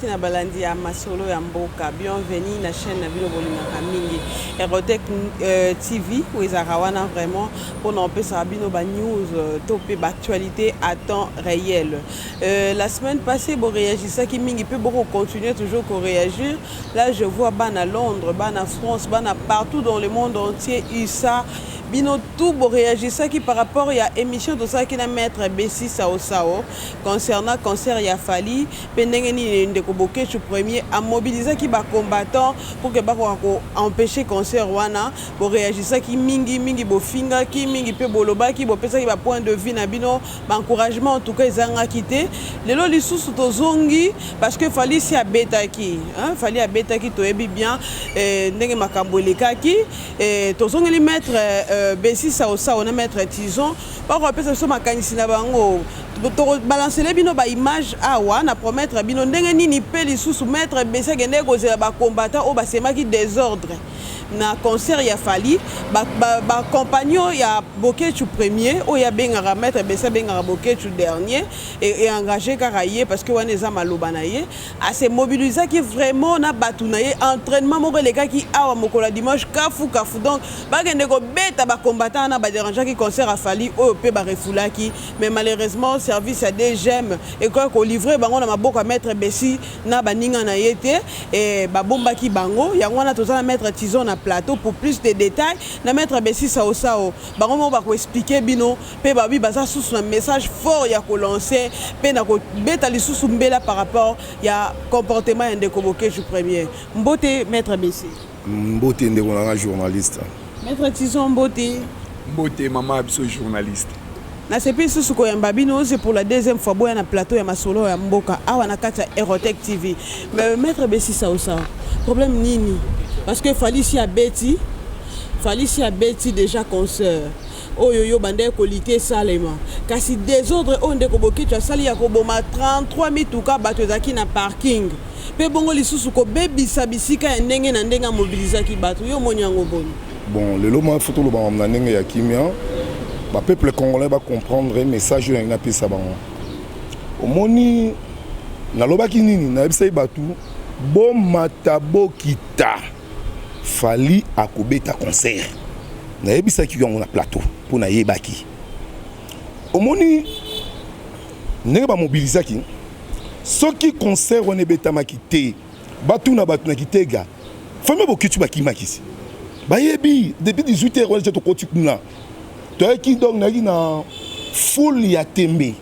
Mbote na balandi ya masolo ya mboka. Bienvenue na chaîne na bino bolingaka mingi. Erotec TV oyo ezalaka wana vraiment mpona kopesaka bino ba news to mpe ba actualité à temps réel. La semaine passée boréagisaki mingi mpe bokocontinue toujours koréagir. Là je vois bana Londres, bana France, bana partout dans le monde entier, USA. Bino tout boréagisaki par rapport ya émission tosalaki na maître Bessi Sao Sao concernant concert ya Fally mpe ndenge nini ndeko Boketshu premier amobilisaki bacombattant pour que bakoka koempêcher concert wana. Boréagisaki mingi mingi, bofingaki mingi mpe bolobaki, bopesaki bapoint de vue na bino, baencouragement en tout cas ezangaki te. Lelo lisusu tozongi parce que Fally si abetaki, hein, Fally abetaki, toyebi bien ndenge makambo elekaki. Tozongeli maître Bessi Sao Sao na maître Tison, bakopesa biso makanisi na bango. Tokobalancele bino baimage awa na promettre bino ndenge nini mpe lisusu maître Bessi akendeki kozela bacombattant oyo basemaki désordre na concert ya Fally, bacompagnon ya Boketshu premier oyo abengaka, maître Bessi abengaka Boketshu dernier, e engagé kaka ye parce que wana eza maloba na ye. Ase mobilisaki vraiment na bato na ye, entraînement moko elekaki awa mokolo ya dimanche, kafu kafu. Donc bakende kobeta bacombattant wana baderangeaki concert ya Fally oyo mpe barefoulaki, mais malheureusement service ya DGM ekoki kolivre bango na maboko ya maître Bessi na baninga na ye te, e babombaki bango. Yango wana toza na maître Tison na plateau pour plus de détails, na maître Bessi Saosao. Bango moko bakoexpliquer bino mpe babi baza susu na message fort ya kolancer mpe na kobeta lisusu mbela par rapport ya comportement ya ndeko Boketshu premier. Mbote maître Bessi. Mbote ndeko nanga journaliste. Maître Tison, mbote. Mbote mama ya biso journaliste. Nasepi lisusu koyamba bino, c'est pour la deuxième fois boya na plateau ya masolo ya mboka awa na kati ya Erotec TV. Mais maître Bessi Saosa, problème nini? Parce que Fally si abeti, Fally si abeti déjà concert oyo yo bandeki kolite esalema, kasi désordre oyo ndeko Boketshu asali ya koboma 33 mituka, bato ezalaki na parking, mpe bongo lisusu kobebisa bisika ya ndenge na ndenge, amobilisaki bato, yo omoni yango boni? Bon, lelo ma fo toloba na ndenge ya kimia, bapeuple congolais bacomprendre message oyo nalingi napesa bango. Omoni, nalobaki nini? Nayebisaki bato bomata bokita, Fally akobeta concert. Nayebisaki yango na plateau mpo nayebaki. Omoni ndenge bamobilisaki, soki concert wana ebetamaki te, batuna bato na Kitega, famille Boketshu bakimakisi, bayebi depuis 18 heures wana tokoti kuna, toyaki. Donc nayaki na foule ya tembe,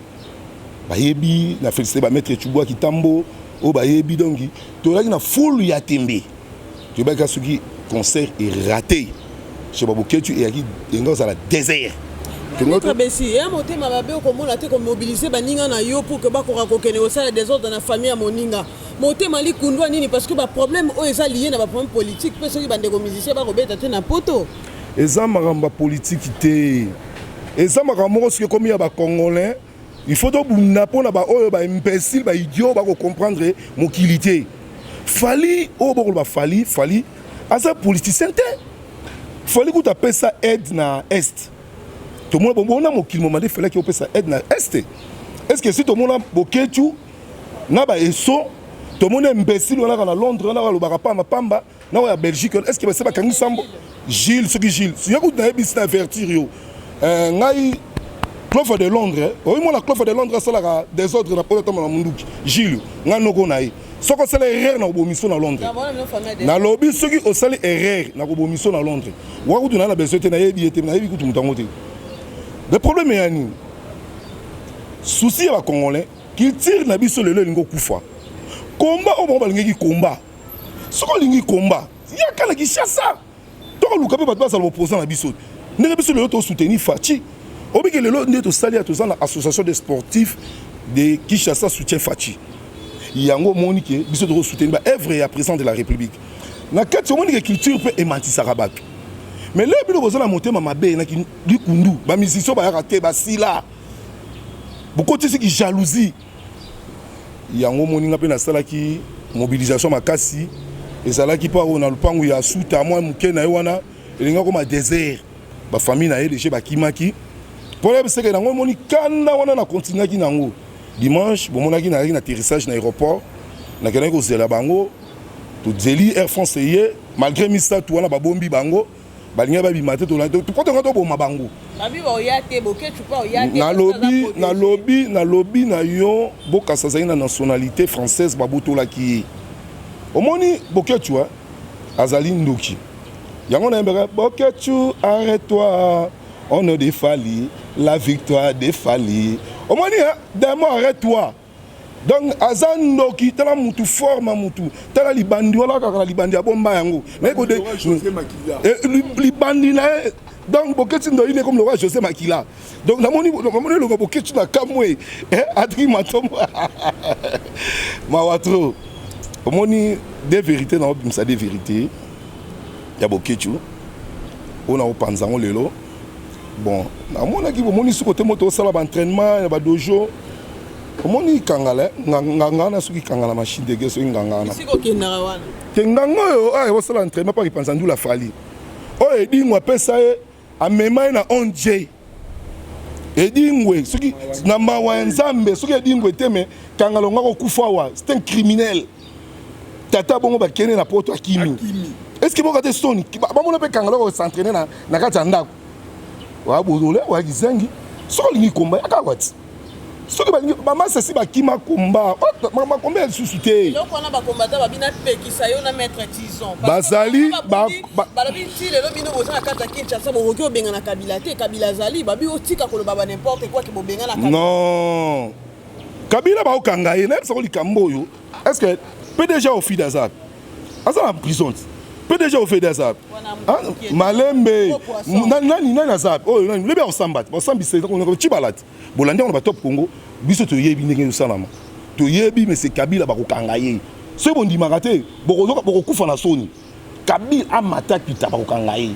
bayebi na félicité bamaître Chubwa Kitambo oyo bayebi. Donc toyaki na foule ya tembe, toyebaki soki concert eraté chez baBoketshu, eyaki enga kozala désert. Maître Bessi, ya motema mabe okomona te komobiliser baninga na yo pour que bakoka kokende kosala désordre na famille ya moninga? Motema likundwa nini? Parce que baproblème oyo eza lié na baproblème politique mpe soki bandeko musicien bakobeta te na poto. Eza makambo ya politike te, eza makambo moko soki ekomi ya bacongolais, il faut tobunda mpona baoyo baimbécile, baidiot bakocomprendre mokili te. Fally oyo bokoloba Fally, Fally aza politicien te. Fally kuta apesa aide na Est, tomona bomona mokili moma nde Fally opesa aide na Est. Est ce que si tomona Boketshu na baeso, tomoni imbécile wana kaka na Londres wana balobaka pamba pamba na oyo ya Belgique, est ce que base bakangi sambo Gilles? Soki Gilles ye kutu nayebisi na avertir yo, ngai Clofe de Londres oyi mwana Clofe de Londres asalaka désordre na poto, atambola na munduki. Gilles, ngai noko na ye, soki osala erreur na kobomiso na Londres, nalobi soki osali erreur na kobomiso na Londres wa kutu naa na besoin te, nayebi ye te, nayebi kutu moto yango te. Le problème eya nini? Souci ya bacongolais, culture na biso lelo elingi okufa. Komba oyo bango balingaki komba, soki olingi komba, yaka na Kinshasa, tokoluka mpe bato bazala opposant na biso ndenge biso lelo tosoutenir Fatshi. Obiki lelo nde tosali ya toza na Association des sportifs de Kinshasa soutien Fatshi. Yango omoni ke biso tokosoutenir baœuvre ya président de la République na kati. Omoni ke culture mpe ematisaka bato, mais lelo bino boza na motema mabe na likundu, bamusicien bayaka te, basila bokotisiki jalousie. Yango omoninga mpe nasalaki mobilisation makasi, ezalaki mpo oyo na lupangu ya suta mwa moke na ye wana elingi koma désert, bafamille na ye deja bakimaki mpo yebiseke nango. Omoni kanda wana na continuaki nango dimanche, bomonaki nazalaki na atterrissage na aéroport. Nakendaki kozela bango, tozeli Air France eye malgré misato wana babombi bango, balingi babima te, po tonga toboma bango. Nalobi, nalobi, nalobi na yo, Bokasa azali na nationalité française, babotolaki ye. Omoni Boketshu azali ndoki. Yango nayembaka: "Boketshu, arrête-toi, au nom de Fally, la victoire de Fally." Omoni, démon, arrête-toi. Donc aza ndoki. Tala mutu, forme mutu, tala libandi wana kaka na libandi abomba yango. Libandi na ye. Donc Boketshu ndoyi ne comme le roi José Makila. Donc namoni, namoni elongo Boketshu na kamwe atiki matombo, mawa trop. Omoni, des vérités na obimisa, des vérités ya Boketshu oyo na kopanza yango lelo. Bon, namonaki, bomoni soki ote moto osala baentraînement ya badojo, omoni kangala nganga wana, soki kanga na machine de guerre, soki nganga wana te, nganga oyo oyo osala entraînement mpo akipanza ndula Fally, oyo Edingwe apesa ye, amema ye na ONG Edingwe. Soki na mawa ya Nzambe, soki Edingwe te, me kanga longa kokufa awa. C'est un criminel. Tata bongo bakende na Poto, akimi. Est ce que boka te soni bamona mpe kanga loko s'entraîner na kati ya ndako? Waya bozole, waya kizengi. Soki olingi komba, yaka wati. Soki balingi bamasasi, bakima komba, makomba ya lisusu te. Eloko wana, bakombata babi napekisa yo na maître Tison. Bazali Balobi ti lelo bino boza na kati ya Kinshasa, bokoki obengana Kabila te. Kabila azali, babi otika koloba ba n'importe quoi ke bobengana. Non, Kabila baokanga ye. Nayebisako likambo oyo: est ce que PDG Ofide aza, aza na prison ti? PDG Ofide aza malembe. Nani, nani aza oyo? Nani lobi akosamba te, basambisa Cibala te. Bolandi yango na batop Congo. Biso toyebi ndenge ezosalama, toyebi. Mais Kabila bakokanga ye. Soki bondimaka te, bokokufa na soni. Kabila amata kita, bakokanga ye.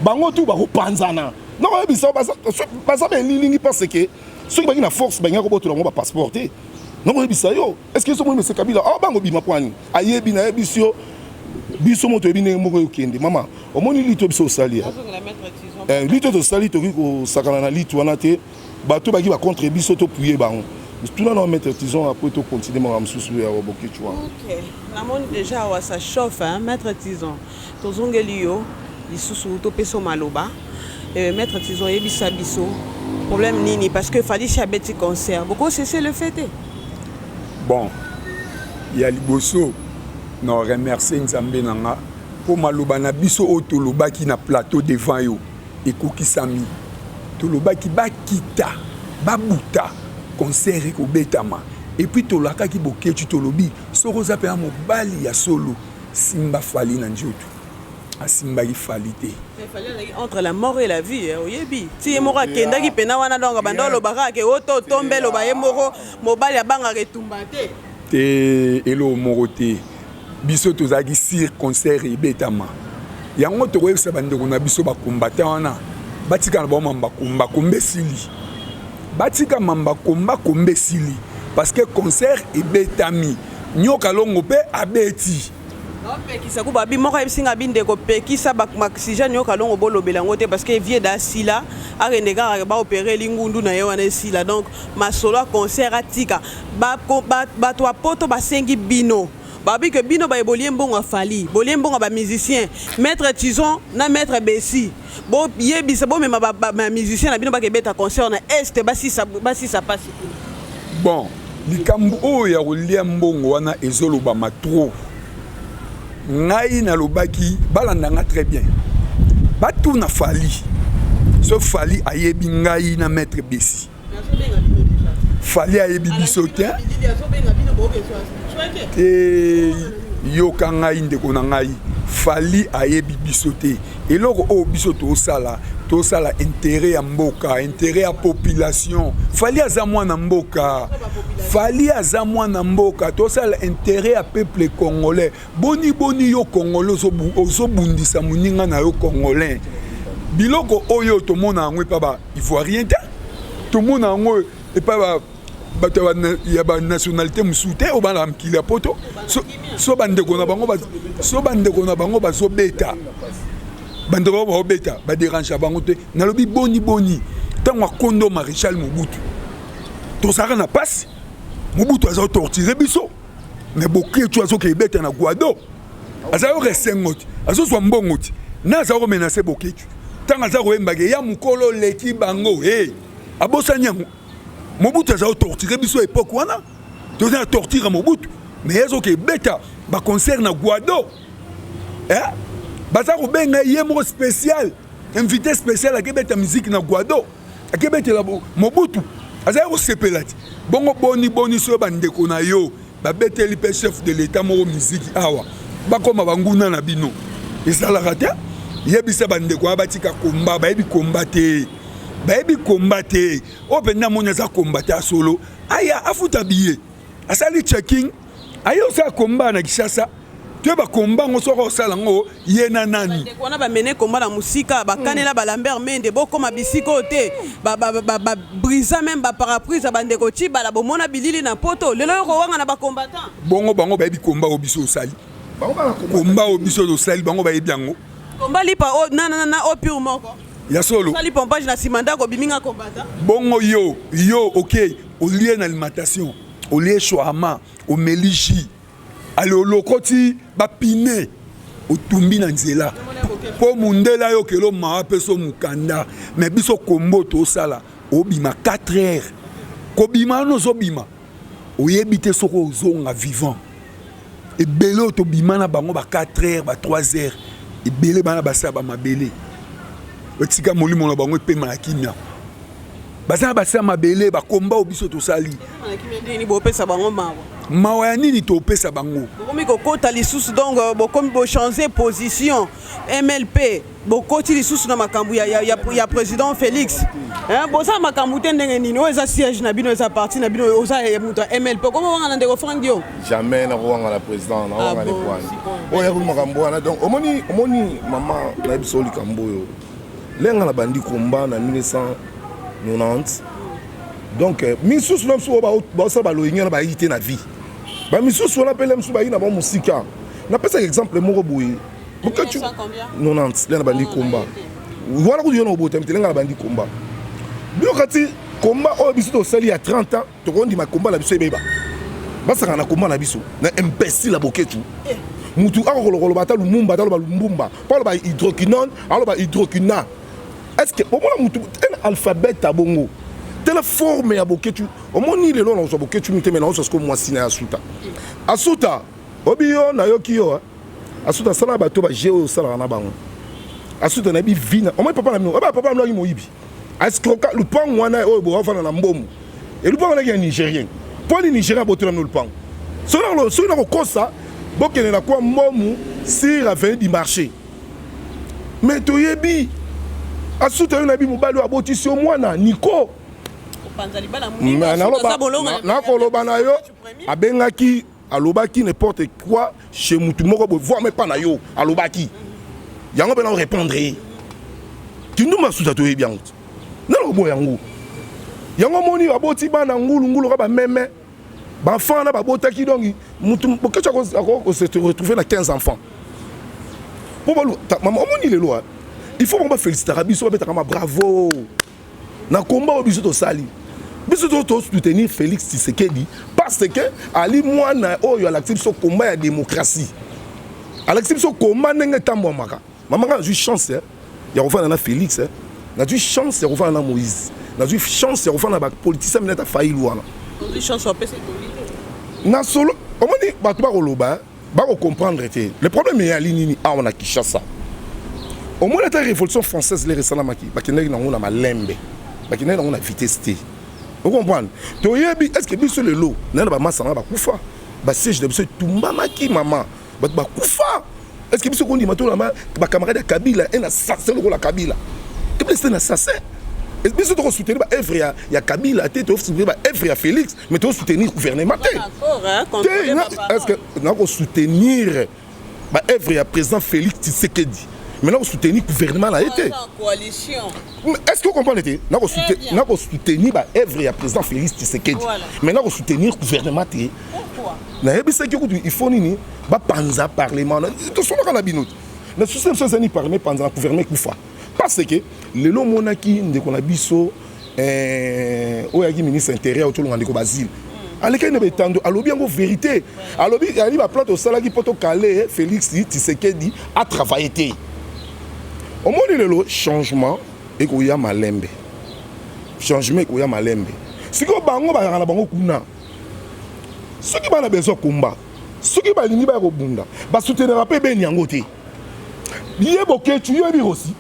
Bango tu bakopanzana. Nakoyebisa, baza belilingi, parce que soki bangi na force, bangi kobotola bango bapasseport te. Nakoyebisa yo, est ce que somoni mese Kabila awa, bango bima pwani ayebi? Nayebisi yo, biso mo toyebi ndenge moko ekende. Mama, omoni lito biso osali, lito tosali, tokoki kosakana na lito wana te. Bato baki bacontre biso, topuye bango. Tuna na maître Tison, après tocontinue makambo mosusu ya Boketshu wana. Ok, namoni déjà awa ça chauffe, hein? Maître Tison, tozongeli yo lisusu, topesa maloba. Maître Tison, oyebisa biso problème nini, parce que Fally abeti concert, bokosese le fait te. Bon, ya liboso na remercie Nzambe na nga mpo maloba na biso oyo tolobaki na plateau devant yo ekokisami. Tolobaki bakita, babuta, concert ekobetama. Et puis tolakaki Boketshu, tolobi soki oza mpenza mobali ya solo, simba Fally na nzoto. Asimbaki Fally te. Entre la mort et la vie, oyebi ti ye moko akendaki mpena wana. Donc banda olobaka ke o to tombe, eloba ye moko, mobali abangaka etumba te. Te, eloko moko te. Biso tozalaki sur concert ebetama. Yango tokoyebisa bandeko na biso bakombata wana, batika na bango mamba komba, komba esili. Batika mamba komba, komba esili, parce que concert ebetami. Nyoka Longo mpe abeti. Opekisa ku babi moko ayebisi nga bi: "Ndeko, pekisa sujet Nyoka Longo, bolobela yango te, parce que vie da asila, akende kaka baopere lingundu na ye wana esila." Donc masolo ya concert atika. Bato ya Poto basengi bino, babi ke bino baye bolie mbongo ya Fally, bolie mbongo ya bamusicien. Maître Tison na maître Besi, boyebisa, bomema bamusicien na bino, bakebeta concert na Este, basisa mpasi kuna. Bon, likambo oyo ya kolia mbongo wana ezolobama trop. Ngai nalobaki, balanda nga très bien, batuna Fally. So Fally ayebi ngai na maître Besi, Fally ayebi biso te. Te, yoka ngai, ndeko na ngai, Fally ayebi biso te. Eloko oyo biso tosala, tosala intérêt ya mboka, intérêt ya population. Fally aza mwana mboka, Fally aza mwana mboka. Tosala intérêt ya peuple congolais. Boni boni yo Congolais ozobundisa moninga na yo Congolais? Biloko oyo tomona yango epa ba Ivoirien te, tomona yango epa bato ya banationalité mosusu te oyo bana mikili ya Poto. So bandeko na bango, so bandeko na bango bazobeta, bandeko bango bazobeta, baderange bango te. Nalobi boni boni, ntango akondo maréchal Mobutu, tozalaka na pasi. Mobutu aza kotortire biso. Mais Boketshu azoke ebeta na Guado, aza yoka esengo ti azozwa mbongo ti na aza komenacer Boketshu ntango aza koyembaka ya mokolo oleki bango. Hey, abosani yango. Mobutu aza kotorturer biso époque wana, toza na torture ya Mobutu, mais ye azoke ebeta baconcert na Guado, eh? Baza kobenga ye moko spécial, invité spécial, akebeta musique na Guado, akebetela Mobutu, azali kosepela ti bongo. Boni boni soki bandeko na yo babeteli mpe chef de l'État moko miziki awa, bakóma banguna na bino? Ezalaka te. Yebisa bandeko wana batika komba, bayebi komba te, bayebi komba te. Oyo mpenza amoni aza komba te ya solo, aya afuta billet, asali checking, aye osala komba na Kinshasa. Toyeba komba yango soki osala yango ye na nani. Bandeko wana bamene komba na mosika, bakanela baLambert Mende, bokóma bisika oyo te, babrisa même baparaprise ya bandeko Tshibala. Bomona bilili na Poto lelo, yo kowanga na bacombattant. Bongo bango bayebi komba oyo biso osali, komba oyo biso tosali, bango bayebi yango? Komba lipa o na na na o pure moko. Ya solo. Osali pompage na nsima ndako, obiminga combattant. Bongo yo ok, olie na alimentation, olie shawarma, omeli jus, ale olokoti bapine, otumbi na nzela mpo mundele ayokela mawa mpe so mokanda. Me biso kombo tosala, obima 4 heures, kobima wana ozobima, oyebi te soki ozonga vivant. Ebele oyo tobima na bango ba 4 heures, ba 3 heures, ebele bana basala bamabele, batika molimo na bango epema na kimia. Baza na basala mabele, bakomba oyo biso tosali. Nini bopesa bango mawa? Mawa ya nini topesa bango? Bokomi kokota lisusu, donc bokomi bochange position. MLP bokoti lisusu na makambo ya président Félix, hein? Boza makambo te ndenge nini? Oyo eza siège na bino, eza parti na bino. Oza moto ya MLP, okoma wanga na ndeko Frank Dio? Jamais nakowanga na président, nawanga ne pwani oyo yakomi makambo wana. Donc omoni mama, nayebi so likambo oyo lenga na bandi komba na 1990. Donc misusu na biso oyo baosala baloyingi wana bayi te na vie, bamisusu wana mpele mosusu bayi na bango mosika. Napesaka exemple moko boye: 90 le na bandi komba wana, kutu yo na obotami te. Lenga na bandi komba, bino kati komba oyo biso tosali ya 30 ans, tokondima komba na biso ebeba, basaka na komba na biso na imbécile ya Boketshu. Mutu akokolokoloba ata Lumumba, ata aloba Lumbumba mpo aloba hydroquinone, aloba hydroquina. Est ce que omona mutu ene alphabet ya bongo tela forme ya Boketshu? Omoni lelo nazwa Boketshu miteme, nazwa siko mwasi na ya Asuta. Asuta obi yo, nayoki yo. Asuta asala bato baje oyo osalaka na bango. Asuta nayebi vi na omoni papa na bino, oba papa na bino aki moyibi, escroka lupango wana oyo boafanda na mbongo. Elupango wanaki ya Nigérien. Mpo ni Nigérien abotola bino lupango. Soki nakokosa, bokende na kwa Mbomu sur avenue du Marché. Mais toyebi Asuta, yo nayebi mobali oyo abotisi yo mwana Niko. Nakoloba na yo, abengaki, alobaki n'importe quoi chez mutu moko boye, voire même pas na yo. Alobaki yango mpe na orépondre ye. Tindumba Asuta, toyebi yango te. Nalobo yango, yango omoni baboti bana ngulungulu ka bameme baenfant wana babotaki. Donc mutu Boketshu akose retrouver na 15 enfants po mama. Omoni lelo, il faut bango bafélicitaka biso, babetaka ma bravo na komba oyo biso tosali. Biso tosoutenir Félix Tshisekedi parce que ali mwana oyo alakisi biso komba ya démocratie, alakisi biso komba ndenge etambwamaka. Mama, nga nazwi chance ya kofanda na Félix, nazwi chance ya kofanda na Moïse, nazwi chance ya kofanda na bapoliticien minete afaili wana na solo. Omoni bato bakoloba, bakocomprendre te. Le problème eyali nini awa na Kinshasa? Omoni ata Révolution française lere esalamaki, bakendaki nango na malembe, bakendaki nango na vitesse te. Ocomprendre? Toyebi. Est ce que biso lelo naye na bamasanga bakufa, basiège na biso etumbamaki, mama, bato bakufa, est ce que biso kondima tolama bacamarade ya Kabila, un assassin lokola Kabila? Kabila, c'est un assassin. Biso tokosoutenir baœuvre ya Kabila te, tokosoutenir baœuvre ya Félix, mais tokosoutenir gouvernement te. Te, est ce que nakosoutenir baœuvre ya président Félix Tshisekedi, mais nakosoutenir gouvernement na ye te? Est ce que ocomprendre te? Nakosoutenir baœuvre ya président Félix Tshisekedi, mais nakosoutenir gouvernement te. Nayebisaki kutu, il faut nini? Bapanza parlement. Tosolaka na bino te na susi na biso ezali parlement epanza na gouvernement ekufa, parce que lelo omonaki ndeko na biso oyo ayaki ministre intérieur, tolonga ndeko Basile. Alekaki na betando, alobi yango vérité. Alobi ali ba plan tosalaki mpo tokale Félix Tshisekedi a travaillé te. Omoni lelo changement ekoya malembe, changement ekoya malembe. Sikoyo bango bazalaka na bango kuna, soki bana besoin komba, soki balingi baya kobunda, basoutenaka mpe beni yango te. Ye Boketshu, yoyebi Rosi,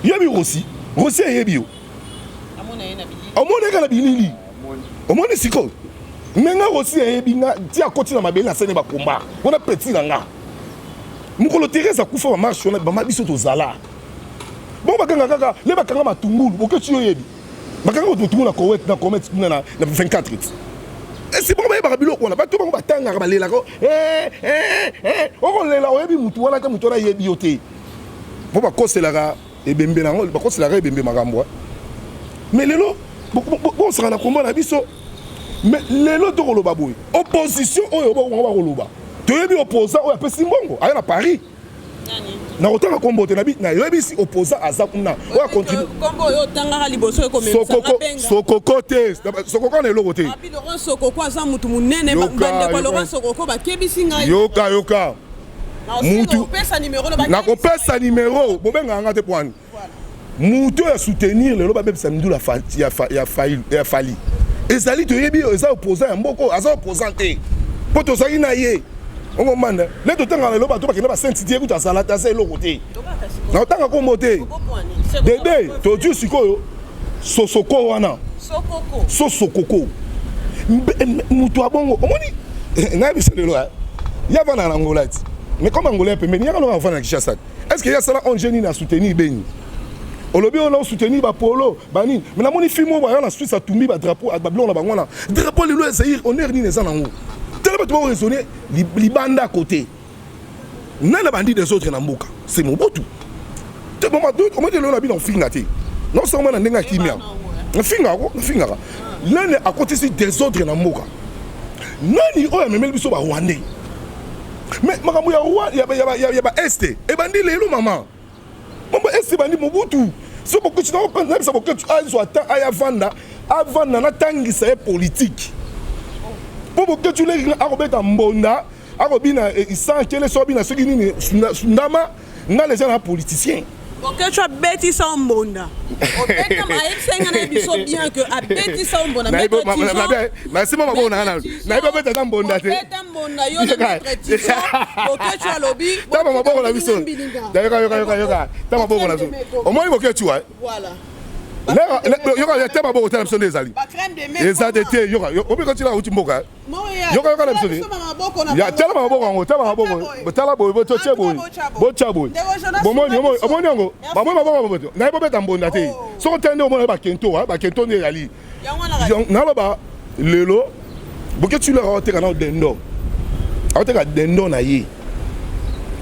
yoyebi Rosi, Rosi ayebi yo, omonaka na bilili, omoni sikoyo me nga Rosi ayebi nga ti akoti na mabele, asali bakomba wana petit na nga. Mokolo Therese akufa, bamarche wana bama biso tozala bongo, bakanga kaka le bakanga matungulu. Boketshu, yoyebi bakanga matungulu na Kowet, na Comet kuna na 24 ti esi bongo bayebaka biloko wana. Bato bango batangaka, balelaka, okolela, oyebi mutu wana te, mutu wana ayebi yo te, mpo bakoselaka ebembe nango, bakoselaka ebembe makambo. Mais lelo bosaka na komba na biso. Mais lelo tokoloba boye, opposition oyo bongo bakoloba, toyebi opposant oyo apesi mbongo aya na Paris. Nakotanga kombo te, nayebisi opposant aza kuna oyo acontribue. Kombo oyo otangaka liboso ekomemisanga benga. Sokoko te, Sokoko na eloko te. Abi Laurent Sokoko aza mutu monene. Bandeko Laurent Sokoko bakebisi ngai. Yoka, yoka. Mutu nakopesa nimero, bobengaka nga te poani mutu oyo asoutenir lelo babebisa mindula ya Fally ezali, toyebi eza opposant ya mboka, aza opposant te mpo tozali na ye. Okomanda le totangaka lelo bato bakenda basainte tie kuta azala te, aza eloko te. Nakotanga kombo te, dede tozwi sikoyo sosoko wana, sosokoko mutu abongo. Omoni, nayebisa lelo ye avanda na Angola ti, mais comme Angola ya pembeni, yaka longa avanda na Kinshasa. Est ce que ye asala ONG nini asoutenir Beni? Olobi oyo na soutenir bapolo banini, mais namoni film oyo baya na Suisse, atumbi badrapeau, babiloko na bango wana, drapeau lelo ya Zaire, honneur nini eza nango? Tala bato bakoraisonne libanda côté nani abandi des autres na mboka, c'est Mobutu te. Omoni lelo na bino ofinga te, nosangoma na ndenge ya kimia, nafingaka, nafingaka nani akotisi désordre na mboka, nani oyo amemeli biso barwandais. Mais makambo ya roi ya baeste ebandi lelo, mama. Mambo este ebandi Mobutu. So Boketshu, nayebisa Boketshu azwa ata aya vanda, avanda, natangisa ye politike, mpo Boketshu leki akobeta mbonda, akobina sankele, so abina soki nini sundama. Nga leza na politicien. Boketshu abetisa mbonda, ayebisa nga na biso bien que abetisa mbonda. Nasima maboko na nga, nayebi abeta ata mbonda te. Obeta mbonda yo na maître Tiso. Boketshu alobi. Tama maboko na biso, yoka, yoka, yoka, yoka, ta maboko na biso. Omoni Boketshu wa Voilà. Yoka, te maboko, tala biso nde ezali, eza te te. Yoka, obika tina auti mboka. Yoka, yoka na biso te, ya tala maboko yango, tala maboko, tala boye, botie boye, botya boye. Bomoni, omoni yango, bamoni maboko boye, naye bobeta mbonda te. Soki otali nde omona bakento, bakento nde ezali. Naloba lelo Boketshu laka aoteka nao dendo, aoteka dendo na ye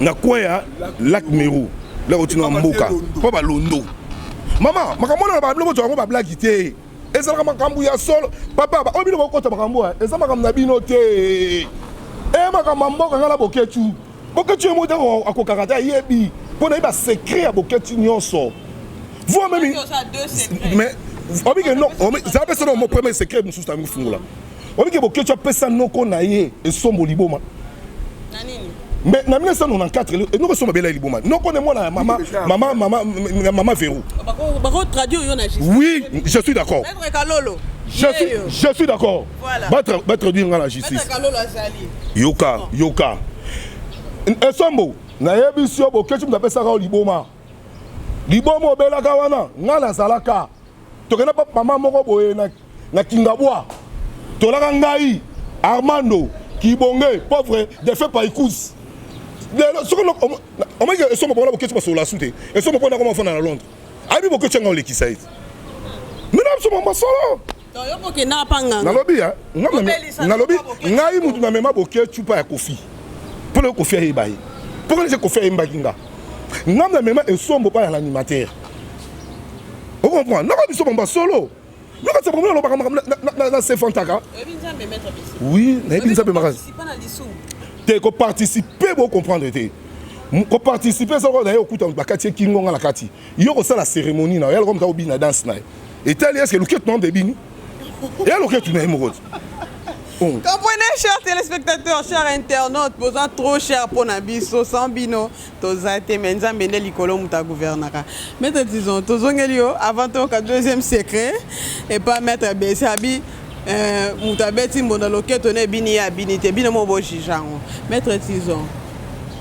na coin ya lac Meru, laka otina mboka mpo balondo. Mama, makambo wana na babilo bozwa yango bablaki te, ezalaka makambo ya solo. Papa, oyo bino bokota makambo wana eza makambo na bino te, e makambo ya mboka. Ngai na Boketshu, Boketshu ye moko akokaka te, ayebi mpo na ye basecret ya Boketshu nyonso. Vous même, mais obike non, zala pesa no mo premier secret mosusu na fungola. Obike Boketshu apesa noko na ye Esombo liboma. Mais na 1994, noko Esombo abela liboma, noko ne mwana ya mama, mama, mama, mama Verou. Oui, je suis d'accord. Je suis d'accord. Batraduire nga na justice. Yoka, yoka, Esombo, nayebisi yo, Boketshu moto apesaka yo liboma. Liboma obelaka wana, nga nazalaka, tokenda pa mama moko boye na Kingabwa, tolaka ngai, Armando Kibonge, pauvre défunt Paikus. Lelo soki omaki Esombo mpona Boketshu basolola su te. Esombo mpona koma ofanda na Londres, ayebi Boketshu yanga olekisa ye te. Mina biso mama solo. Nalobi, nalobi ngai mutu namema Boketshu pa ya Kofi, mpona Kofi ayeba ye, mpo nde Kofi ayembaki nga. Ngai namema Esombo pa ya l'animateur, ocomprendre? Nako biso mamba solo nokati bango nalobaka makambo na sefantaka. Oui, nayebi Nzambe makasi te. Koparticipe, bocomprendre te, koparticipe eza na ye okuta bakati ye kingo, nga na kati yo kosala cérémonie na yo, yaloko moto akobina danse na ye etali. Est-ce luketu na ebini eya loketu na ye moko te? Comprenez, chers téléspectateurs, chers internautes, boza trop cher pour na biso, sans bino, toza te, mais Nzambe nde likolo moto agouvernaka. Maître Tison, tozongeli yo, avant toyoka deuxième secret, et pas maître Bessé abi, moto abeti mbonda loketo na ebini ye abini te, bino mo bojuge yango. Maître Tison,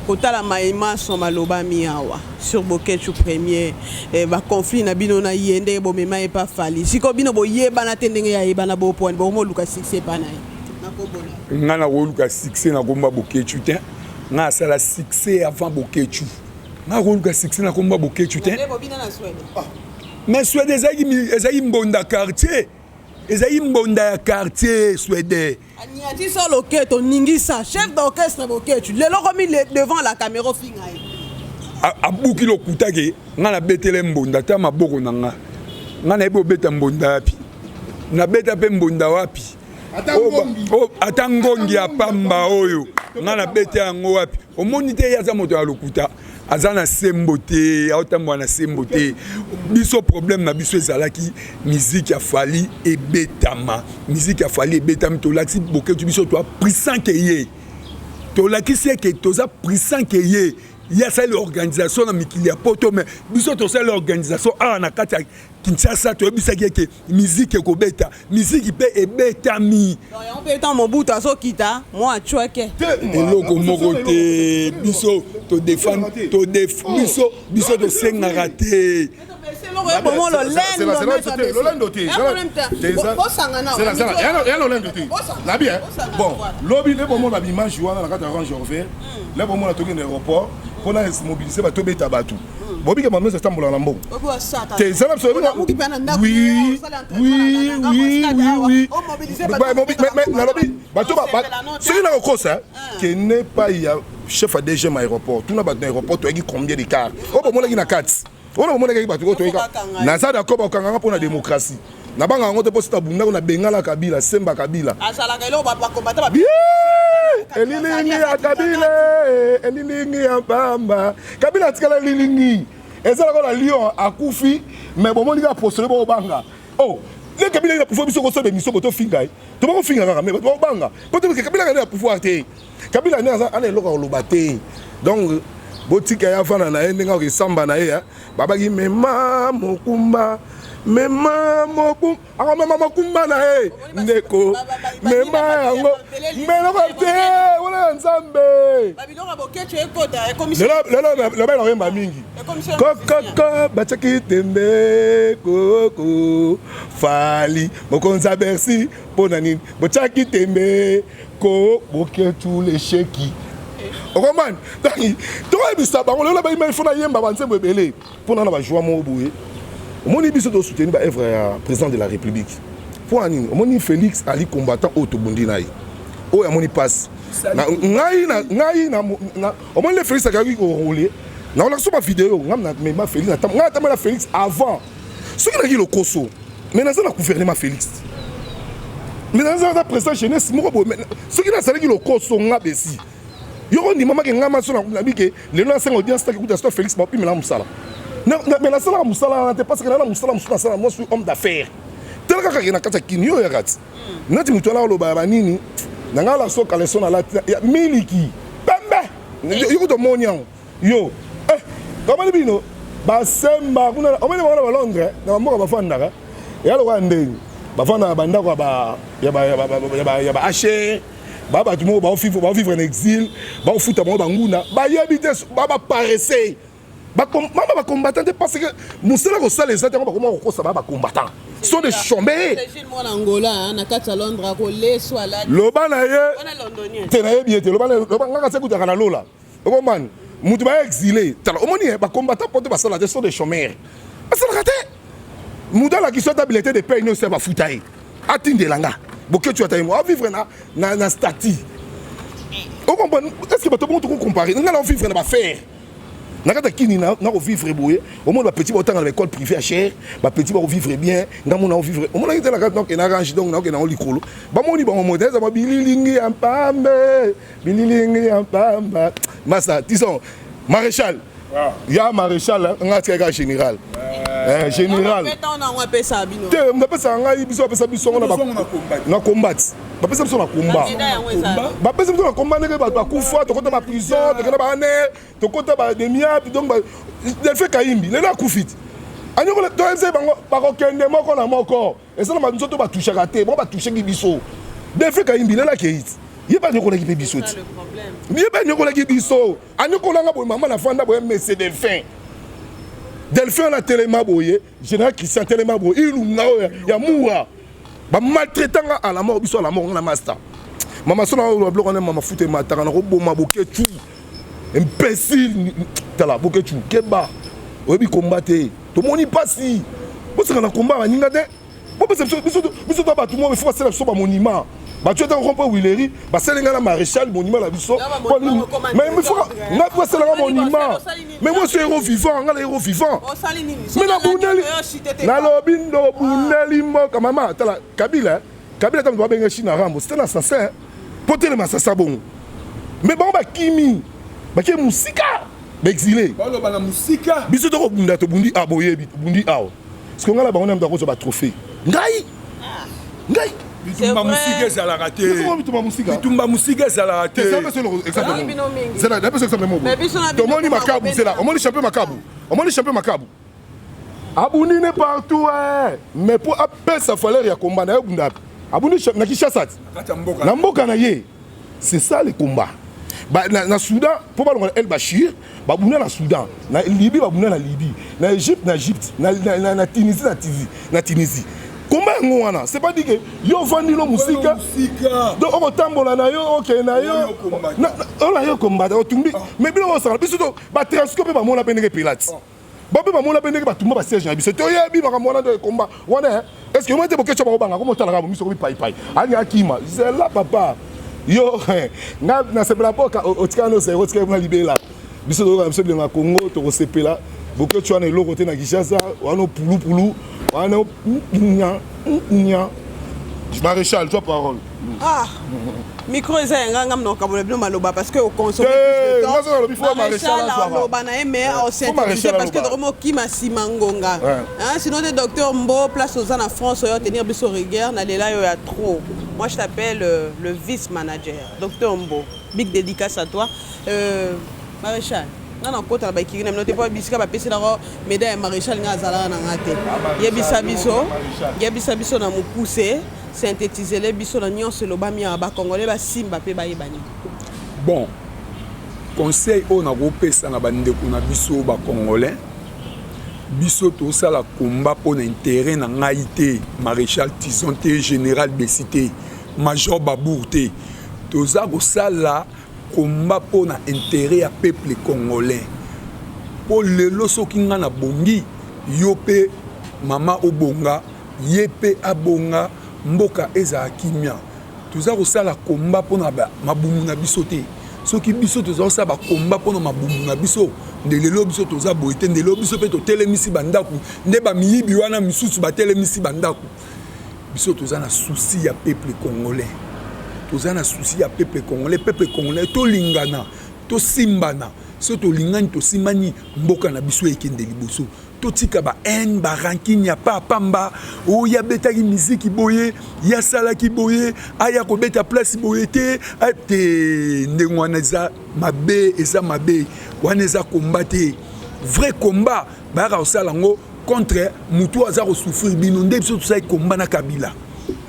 kotala mayimaso malobami awa sur Boketshu premier, baconflit na bino na ye ndenge bomema ye pa Fally, sikoyo bino boyebana te ndenge ya yebana, bopwani bokomoluka succès epa na ye nakobona. Ngai nakoluka succès na komba Boketshu te. Ngai asala succès avant Boketshu. Ngai nakoluka succès na komba Boketshu te. Nde bobina na Swede. Mais Swede ezalaki mbonda quartier, ezalaki mbonda ya quartier, Swede. Aniati so loketo ningisa chef d'orchestre Boketshu, lelo komi devant la caméra ofinga ye. Abuki lokuta ke ngai nabetele mbonda ta maboko na nga. Ngai nayebi obeta mbonda wapi, nabeta mpe mbonda wapi. Ata ngongi ya pamba oyo ngai nabeta yango wapi? Omoni te, ye aza moto ya lokuta, aza na sembo te, aotambola na sembo te. Biso problème na biso ezalaki musique ya Fally ebetama. Musique ya Fally ebetami, tolakisi Boketshu biso toa puissant ke ye, tolakisi eke toza puissant ke ye. Ye asali organisation na mikili ya poto, mais biso tosali organisation awa na kati ya Kinshasa. Toyebisaki eke musique ekobeta, musique mpe ebetami. Yango mpe ntango Mobutu azokita mwa acwake. Eloko moko te. Biso todefendre, biso tosengaka te. Lolendo te, ya lolendo te nabi. Bon, lobi nde bomona baimage wana na kati ya Range Rover. Le bomona tokende aéroport mpona mobiliser bato, obeta bato, bobike bango nyonso etambolaka na mbongo te. Ezala biso, oui. Nalobi bato, soki nakokosa, kende epai ya chef ya DGM aéroport, tuna bato na aéroport toyaki combien de car oyo bomonaki na kati wana. Bomonaki bato oyo toyeka. Naza d'accord, bakokanganga mpo na démocratie. Nabanga yango te, mpo sita bundako na bengala Kabila, semba Kabila. Elilingi ya Kabila, elilingi ya pamba. Kabila atikala elilingi, eza lokola lion akufi, mais bomoni kaka postole, bobanga. Oh, le Kabila na pouvoir, biso kosala émission botofinga ye, tobakofinga kaka, mais bato bakobanga po te Kabila kali na pouvoir te. Kabila nde aza ana eloko ya koloba te. Donc botika ye avanda na ye ndenge akesamba na ye. Babaki mema mokumba, mema mokumba, akomema mokumba na ye. Ndeko, mema yango, meloko te wana ya Nzambe. Lelo loba nakoyemba mingi kokoko, batiaki tembe koko Fally mokonzi ya Bercy. Mpo na nini botiaki tembe ko Boketshu lesheki? Okomani donc toyebisa bango lelo bayima, ifo nayemba banzembo ebele mpona na bajoie moko boye. Omoni, biso tosoutenir baœuvre ya président de la République. Mpo na nini? Omoni, Félix ali combattant oyo tobundi na ye, oyo amoni mpasi ngai. Omoni le Félix akaki korouler, nakolaka so bavideo. Ngai namema Félix, ngai natamela Félix avant. Soki naki lokoso, mais naza na gouvernement Félix, mais naza na président jeunesse moko boye. Soki nazalaki lokoso, nga besi yoko ndimamaki nga maso nabi ke lelo nasenga audience, taki kuta so Félix bapimela mosala. Mais nasalaka mosala wana te, parce que naa na mosala mosusu nasala. Moi, suis homme d'affaires. Tala kaka ke na kati ya kini oyo yaka ti neti moto wana oloba ya banini na ngai ala so caleçon nalati ya miliki pembe. Yo tomoni yango, yo omoni bino basemba kuna, omoni bango na baLondres, na bamboka bafandaka eya lokola ndenge bafandaka bandako ya ba hr ba bato moko baovivre na exil, baofuta bango banguna, bayebi te, baparese mama bacombattant te, parce que mosala kosala eza te. Yango bakoma kokosa baa bacombattant, sont des chômeurs. Loba na ye te, nayebi ye te. Loba ngaka se kutaka na lola. Okomani mutu baexilé, tala, omoni bacombattant po te basala te, sont des chômeurs, basalaka te. Mutu alakisi ata bulletin de paye nyonso ya bafuta ye, atindela nga. Boketshu ata ye mo avivre na statut, ocomprendre? Est ce que bato bongo tokocompare? Nga na ovivre na baaffaire na kati ya kini, nakovivre boye. Omoni bapetit baotanga na baécole privé ya cher, bapetit bakovivre bien, nga mona ovivre. Omonaki te na kati nakokende Range, donc nakokende yango likolo. Bamoni bango moto eza bililingi ya pambe, bililingi ya pamba. Masa tison maréchal. Ya maréchal, nga atikaki kaka général. Général te, bapesaka ngai, biso bapesa biso yango na combat, bapesa biso na combat, bapesa biso na combat ndenge bato bakufa. Tokota baprison, tokenda baANR, tokota baDEMIAP. Donc Delphin Kayimbi lelo akufi ti anyokola. Toyebisa bango bakokende moko na moko, eza na banzoto batushaka te. Bango batushaki biso. Delphin Kayimbi lelo akei ti, ye mpe anyokolaki mpe biso ti, ye mpe anyokolaki biso, anyokolanga boye. Mama nafanda boye, monsieur Delphin, Delphin wana telema boye, général Christian telema boye, Ilunga oyo ya mura bamaltraitanga à la mort, biso à la mort. Nga na master mama so na biloko wana, mama futa emataka na koboma Bokecu imbécile. Tala Bokecu, keba, oyebi komba te. Tomoni mpasi, bosaka na komba baninga te. Bopesa biso, biso to bato mo, ifo basala biso bamonument. Bato ata rond point Huilerie, basali nga na maréchal monument na biso. Mais nga basalanga monument, mais moi so héros vivant, nga na héros vivant. Mais nabundeli, nalobi ndobundeli mboka. Mama, tala Kabila, Kabila ntango babenga Chine Rambo, c'était na assassin mpo telema sasa bongo. Mais bango bakimi, bakie mosika, baexilé. Baloba na mosika. Biso tokobunda, tobundi a boyebi, tobundi awa parce que ngai na bango na moto akozwa batrophée, ngai, ngai. Bitumba mosika ezalaka te. Bitumba mosika. Bitumba mosika ezalaka te. Tomoni Makabu, zela, omoni champion Makabu, omoni champion Makabu abundi ne partout, mais mpo apesa valeur ya komba na ye, obunda abundi na Kinshasa ti na mboka na ye. C'est ça le combat. Na Soudan mpo balongola El Bachir, babunda na Soudan, na Libye babunda na Libye, na Égypte, na Égypte, na Tunisie, na Tunisie, na Tunisie. Komba yango wana, c'est pas dit que yo ovandi no mosika, donc okotambola na yo, okende na yo, oyo na yo kombata otumbi. Mais bino osala biso to batransco mpe bamona mpe ndenge pelati ba mpe bamona mpe ndenge batumba basiège na biso. Toyebi makambo wana nde komba wana. Est ce que omoi te Bokeco bakobanga komotalaka miso komi paipai, alingi akima zela. Papa, yo nga nasepela mpo otikala no zero, otikala kuna libela. Biso toyoka biso bilenga Congo, tokosepela. Bokeco wana eloko te na Kinshasa wana, pulupulu wana, nya nya. Maréchal, toi parole. Ah, micro eza ya nga, nga mna bino maloba parce que oconsomme. Maréchal aloba na ye, mais osynthétise parce que tokomi okima nsima ngonga. Sinon te, docteur Mbo, place oza na France oyo tenir biso rigueur na lela yo ya trop. Moi je t'appelle le vice manager docteur Mbo, big dédicace à toi. Maréchal, nga na kota na bakiri na bino te mpo bisika bapeselaka médaille ya maréchal, nga azalaka na nga te. Yebisa biso, yebisa biso na mokuse, synthétisele biso na nyonso elobami awa, bacongolais basimba mpe bayebani. Bon, conseil oyo nakopesa na bandeko na biso bacongolais: biso tosala komba mpo na intérêt na ngai te, maréchal Tison te, général Besi te, major Babour te. Toza kosala komba mpo na intérêt ya peuple congolais. Mpo lelo soki ngai nabongi, yo mpe mama obonga, ye mpe abonga, mboka ezala kimia. Toza kosala komba mpona mabumu na biso te. Soki biso toza kosala bakomba mpona mabumu na biso, nde lelo biso toza boye te. Nde lelo biso mpe totelemisi bandako, nde bamiyibi wana misusu batelemisi bandako. Biso toza na souci ya peuple congolais, toza na souci ya peuple congolais. Peuple congolais, tolingana, tosimbana. So tolingani, tosimbani, mboka na biso ekende liboso. Totika bahaine, barancune ya pamba oyo abetaki miziki boye, ye asalaki boye, aya kobeta place boye te te. Ndenge wana eza mabe, eza mabe wana, eza komba te. Vrai combat bayaka kosala yango contre motu aza kosouffrir bino. Nde biso tosali komba na Kabila.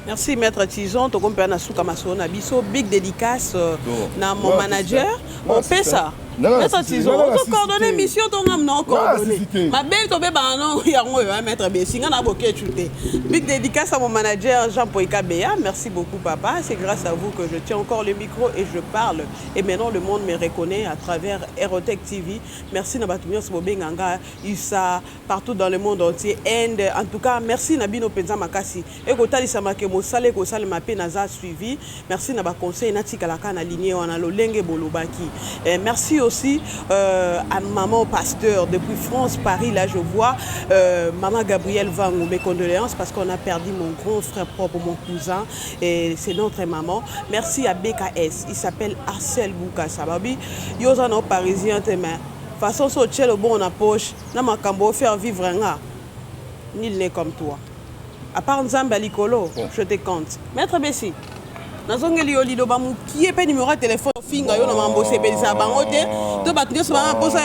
Merci maître Tison, tokomi mpe na suka masolo na biso. Big dédicace na mon manager opesa. Maître Tison, ozocoordonne mission to ngam na ocoordonne mabe tobebaka no yango oyo. Maître Besi, nga na Bokecu te. Big dédicace à mon manager Jean Poika Beya. Merci beaucoup papa, c'est grâce à vous que je tiens encore le micro et je parle et maintenant le monde me reconnaît à travers Erotech TV. Merci na bato nyonso bobenganga USA, partout dans le monde entier, and en tout cas merci na bino mpenza makasi. Ekotalisamake mosala ekosalema mpe naza suivi. Merci na baconseil, natikalaka na ligne wana lolenge bolobaki. Merci aussi à maman pasteur depuis France, Paris, là je vois maman Gabrielle Vango. Mes condoléances parce qu'on a perdu mon grand frère propre, mon cousin, et c'est notre maman. Merci à BKS, il s'appelle Arcel Boukassa. Babi yo oza na parisien te, mais Façon so otie loboko na poche na makambo o faire vivre nga, nul n'est comme toi. À part Nzambe ya likolo, je te compte. Maître Bessi, nazongeli yo liloba mokie mpe numero ya telefone ofinga yo na mambo osepelisa bango te to bato nyonso baa mposa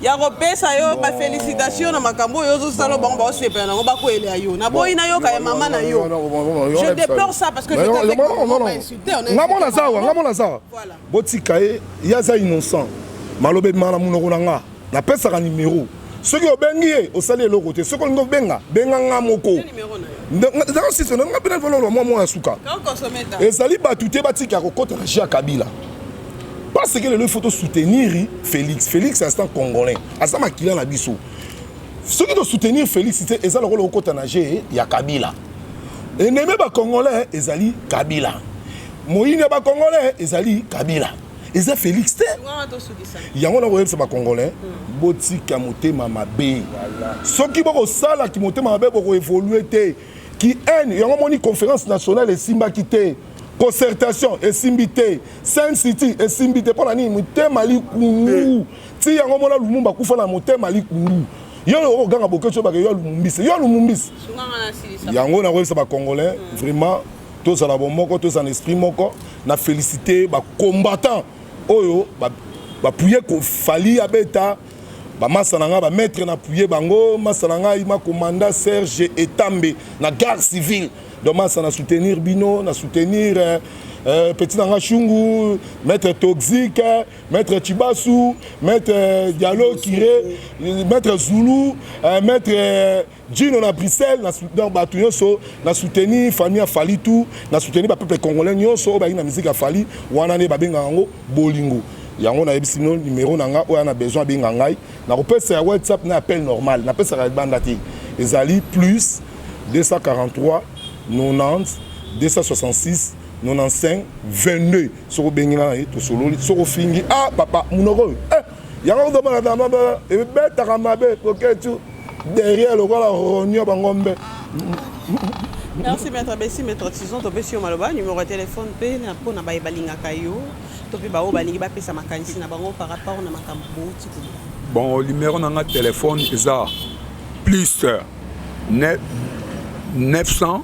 ya kopesa yo bafélicitation na makambo oyo ozosala bango baosepela nango bakoyela yo naboyi nayoka ya mama na yo. Je déplore ça parce que je t'avais nga mona zawa, nga mona zawa. Botika ye, ye aza innocent. Maloba ebimaka na monoko na nga. Napesaka numero, soki obengi ye osali eloko te. Soki olingi obenga, benga nga moko. Sisi nga mpena valolo mwa mwa ya suka ezali bato te batika kokɔta na jeu ya Kabila, parce que lelo il faut tosoutenir Félix. Félix instant congolais, aza makila na biso. Soki tosoutenir Félix te, eza lokola okɔta na jeu ya Kabila. Ennemi bacongolais ezali Kabila, moyini ya bacongolais ezali Kabila, eza Félix te. Yango na koyebisa bacongolais, botika motema mabe. Soki bokosalaki motema mabe, bokoévoluer te. Ki haine yango moni, conférence nationale esimbaki te, concertation esimbi te, Sun City esimbi te. Mpo na nini? Motema likundu. Ti yango mona Lumumba akufa na motema likundu. Yo okoganga bokeso bake yo lumumbisi, yo lumumbisi. Yango nakoyebisa bacongolais, vraiment tozala bomoko, tozala na esprit moko. Na félicité bacombattant oyo bapuye Fally abeta, bamasa na ngai, bamaître na puye bango, masa na ngai makomanda Serge Etambe na garde civile. Donc masa na soutenir bino, na soutenir petit na nga Shungu, maître Toxique, maître Chibasu, maître Diallo Kiré, maître Zulu, maître Gino na Bruxelles. Donc bato nyonso na soutenir famille ya Fally, tout na soutenir bapeuple congolais nyonso oyo balingi na musique ya Fally. Wana nde babengaka yango bolingo. Yango nayebisi bino numero na nga oyo na besoin abenga ngai, nakopesa ya WhatsApp na appel normal, napesaka libanda te. Ezali plus 243 90 266 95 22. Soki obengi nga na ye, tosololi. Soki ofingi, ah papa, monoko oyo eh, yango ozomona ebetaka mabe koketu derrière lokola ronio bangombe. Merci maître Bessi. Maître Tison, topesi yo maloba, numéro ya telefone mpe mpona baye balingaka yo to mpe baoyo balingi bapesa makanisi na bango par rapport na makambo bouti koloba. Bon, numéro na nga téléphone eza plus 900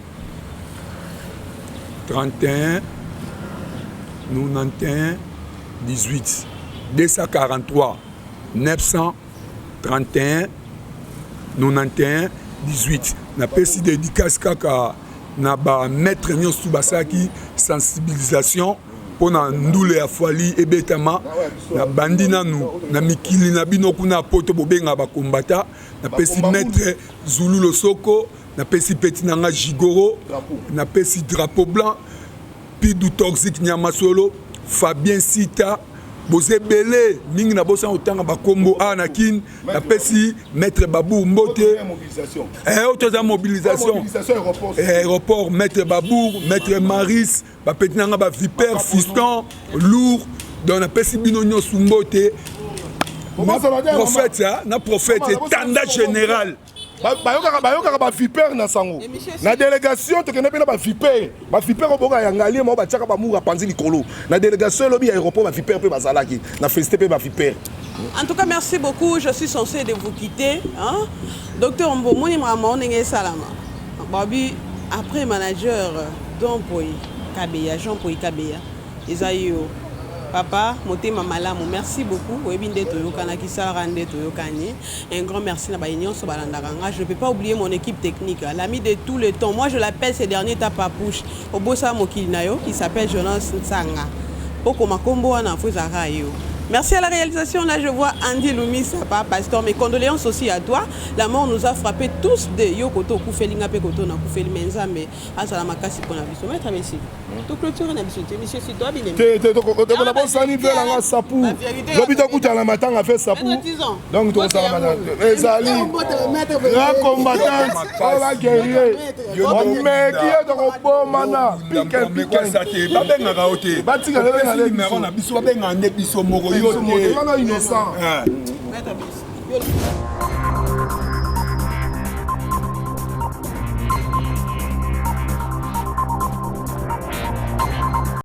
31 91 18, 243 931 91 18. Napesi dédicace kaka na bamaître nyonso basalaki sensibilisation mpo na ndule ya Fally ebetama. Nabandi nanu na mikili na bino kuna poto, bobengaka bakombata. Napesi maître Zulu Losoko, napesi petit na nga Gigoro, napesi drapeau blanc, Pidu Toxique, Nyama Solo, Fabien Sita. Boza ebele mingi, na bosana kotanga bakombo. Awa na Kine, napesi maître Babour mbote. Oyo toza mobilisation aéroport, maître Babour, maître Maris, bapeti nanga baviper, fiston lourd. Donc napesi bino nyonso mbote. Prophète na prophète etanda général. Bayokaka baviper na sango na délégation. Tokende mpe na baviper, baviper oyo boka ya ngalie mao batiaka bamour apanzi likolo na délégation elobi ya aéroport. Baviper mpe bazalaki na félicité mpe baviper. En tout cas, merci beaucoup. Je suis censé de vous quitter. Hein? Docteur Mbomoni Mama ndenge esalama. Babi après manager Don Poi Kabeya, Jean Poi Kabeya. Eza yo. Papa, motema malamu, merci beaucoup. Oyebi nde toyokanaki, salaka nde toyokani. Un grand merci na baye nyonso balandaka nga. Je ne peux pas oublier mon équipe technique, l'ami de tout le temps. Moi, je l'appelle ces derniers temps Papouche. Obosa mokili na yo, il s'appelle Jonas Nsanga. Okoma kombo wana fo ezalaka yo. Merci à la réalisation. Là, je vois Andy Lumi, papa, pasteur. Mes condoléances aussi à toi. La mort nous a frappé tous de yo koto kufeli nga pe koto na kufeli mais Nzambe azala makasi pona biso. Maître Messi. To clôture na biso te, monsieur si toi bien. Te te, tokona bosani mpe nanga sapu. Lobi tokutana matanga fe sapu. Donc tokosala ezali grand combattant oyo baguerrier omeki ye, tokobomana pike pike. Babengaka yo te. Batika. Numéro na biso, babengaka nde biso moko, yo te. Innocent. Maître Messi.